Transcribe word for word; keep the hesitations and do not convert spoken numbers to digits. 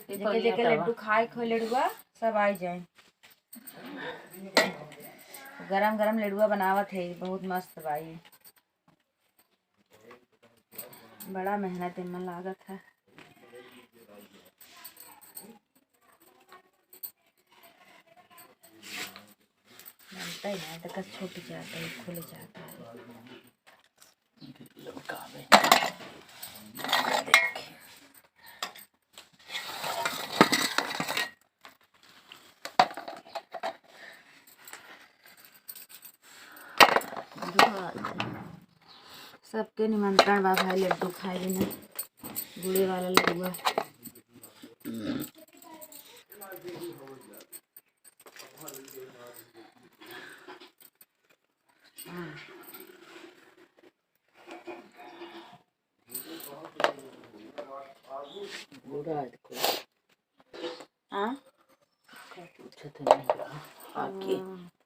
जेके जेके लड्डू खाए के हो लड़ुआ, सब आ जाए। गरम गरम लड़ुआ बनावत है, बहुत मस्त बा ई। बड़ा मेहनत एमे लागत है। बनता ही ना, तो कस छूट जाता है, खुल जाता है। लुकावे। सबके निमंत्रण बा भाई, लड्डू खाए बिना, गुड़े वाला लड्डुआ। हाँ। बूढ़ा है, देखो। हाँ? कुछ तो नहीं बा। आके। हाँ।